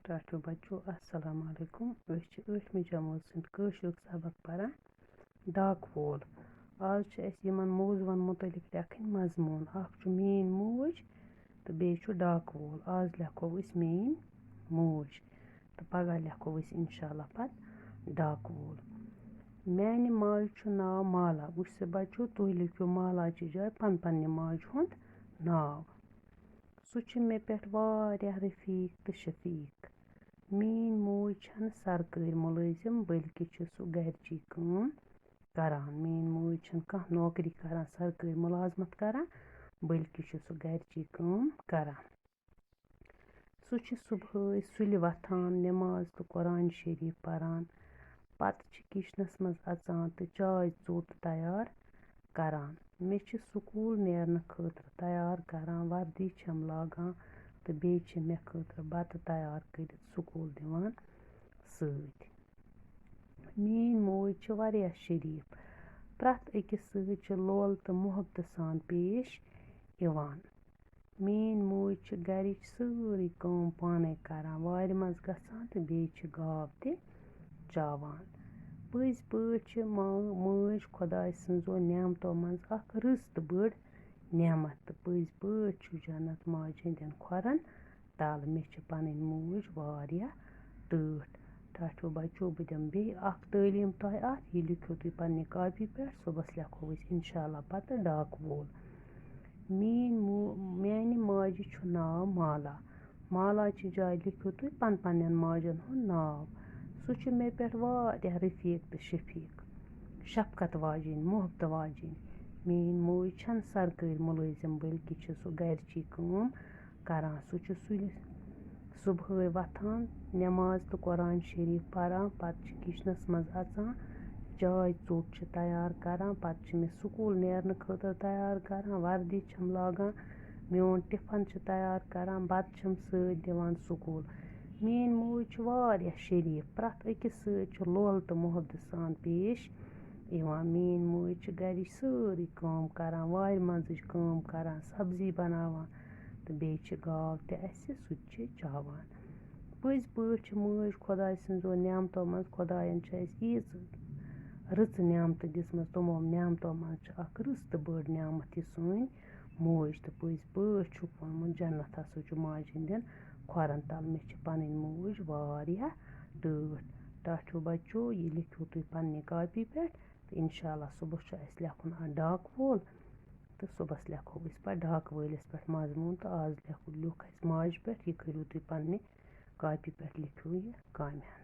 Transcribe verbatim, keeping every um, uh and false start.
ٹاٹھیو بچو، السلام علیکم۔ أسۍ چھِ ٲٹھمہِ جمٲژ ہُنٛد کٲشرُک سبق پران، ڈاکہٕ وول۔ آز چھِ اَسہِ یِمن موضوعن مُتعلِق لیکھٕنۍ مضموٗن۔ اکھ چھُ میٛٲنۍ موج تہٕ بیٚیہِ چھُ ڈاکہٕ وول۔ آز لیکھو أسۍ میٛٲنۍ موج تہٕ پگاہ لیکھو أسۍ اِنشاء اللہ پتہٕ ڈاکہٕ وول۔ میٛانہِ ماجہِ چھُ ناو مالا۔ وٕچھ سا بچو، تُہۍ لیکھِو مالا چہِ جایہِ پن پننہِ ماجہِ ہُنٛد ناو۔ سُہ چھُ مےٚ پٮ۪ٹھ واریاہ رفیٖق تہٕ شفیٖق۔ میٛٲنۍ موج چھَنہٕ سرکٲرۍ مُلٲزِم، بلکہِ چھِ سُہ گَرِچی کٲم کران۔ میٛٲنۍ موج چھَنہٕ کانٛہہ نوکری کران، سرکٲرۍ مُلازمت کران، بلکہِ چھُ سُہ گَرِچی کٲم کران۔ سُہ چھُ صُبحٲے سُلہِ وۄتھان، نٮ۪ماز تہٕ قرآن شریٖف پران۔ پتہٕ چھِ کچنس منٛز اژان تہٕ چاے ژوٚٹ تیار کران۔ مےٚ چھِ سکوٗل نیرنہٕ خٲطرٕ تیار کران، وردی چھَم لاگان تہٕ بیٚیہِ چھِ مےٚ خٲطرٕ بتہٕ تیار کٔرِتھ سکوٗل دِوان سۭتۍ۔ میٛٲنۍ موج چھِ واریاہ شریٖف، پرٛٮ۪تھ أکِس سۭتۍ چھِ لولہٕ تہٕ محبتہٕ سان پیش یِوان۔ میٛٲنۍ موج چھِ گَرِچ سٲرٕے کٲم پانَے کَران، وارِ منٛز گژھان تہٕ بیٚیہِ چھِ گاو تہِ چاوان۔ پٔزۍ پٲٹھۍ چھِ ما-، مٲج خۄداے سٕنٛزو نعمتو منٛز اَکھ رٕژ تہٕ بٔڑ نعمت، تہٕ پٔزۍ پٲٹھۍ چھُ جنت ماجہِ ہٕنٛدٮ۪ن کھۄرَن تَل۔ مےٚ چھِ پَنٕنۍ موج واریاہ ٹٲٹھ۔ ٹاٹھیو بچو، بہٕ دِمہٕ بیٚیہِ اَکھ تعلیٖم تۄہہِ اَتھ، یہِ لیکھِو تُہۍ پنٛنہِ کاپی پٮ۪ٹھ، صُبحَس لیکھو أسۍ اِنشاء اللہ پَتہٕ ڈاکہٕ وول۔ میٛٲنۍ مو-، میٛانہِ ماجہِ چھُ ناو مالا۔ مالا چہِ جایہِ لیکھِو تُہۍ پن پنٛنٮ۪ن ماجَن ہُنٛد ناو۔ سُہ چھُ مےٚ پٮ۪ٹھ واریاہ رفیٖق تہٕ شفیٖق، شفقت واجیٚنۍ، محبتہٕ واجیٚنۍ۔ میٛٲنۍ موج چھَنہٕ سرکٲرۍ مُلٲزِم، بلکہِ چھِ سُہ گَرِچی کٲم کران۔ سُہ چھُ سُلہِ صُبحٲے وۄتھان، نٮ۪ماز تہٕ قرآن شریٖف پَران، پَتہٕ چھِ کِچنَس منٛز اَژان، چاے ژوٚٹ چھِ تیار کران، پَتہٕ چھِ مےٚ سکوٗل نیرنہٕ خٲطرٕ تیار کران، وردی چھَم لاگان، میون ٹِفن چھِ تیار کران، بَتہٕ چھَم سۭتۍ دِوان سکوٗل۔ میٛٲنۍ موج چھِ واریاہ شریٖف، پرٛٮ۪تھ أکِس سۭتۍ چھُ لولہٕ تہٕ محبتہٕ سان پیش یِوان۔ میٛٲنۍ موج چھِ گَرِچ سٲرٕے کٲم کران، وارِ منٛزٕچ کٲم کران، سبزی بناوان تہٕ بیٚیہِ چھِ گاو تہِ اَسہِ، سُہ تہِ چھِ چاوان۔ پٔزۍ پٲٹھۍ چھِ مٲج خۄداے سٕنٛزو نعمتو منٛز، خۄدایَن چھِ اَسہِ ییٖژٕ رٕژٕ نعمتہٕ دِژمٕژ، تِمو نعمتو منٛز چھِ اَکھ رٕژ تہٕ بٔڑ نعمت یہِ سٲنۍ موج۔ تہٕ پٔزۍ پٲٹھۍ چھُکھ ووٚنمُت، جنت ہسا چھُ ماجہِ ہٕنٛدٮ۪ن کھۄرَن تَل۔ مےٚ چھِ پَنٕنۍ موج واریاہ ٹٲٹھ۔ ٹاٹھیو بچو، یہِ لیکھِو تُہۍ پنٛنہِ کاپی پٮ۪ٹھ، تہٕ اِنشاء اللہ صُبحَس چھُ اَسہِ لیکھُن اَتھ ڈاکہٕ وول، تہٕ صُبحَس لیکھو أسۍ پَتہٕ ڈاکہٕ وٲلِس پٮ۪ٹھ مضموٗن، تہٕ آز لیکھو، لیوٚکھ اَسہِ ماجہِ پٮ۪ٹھ، یہِ کٔرِو تُہۍ پنٛنہِ کاپی پٮ۪ٹھ، لیکھِو یہِ کامہِ۔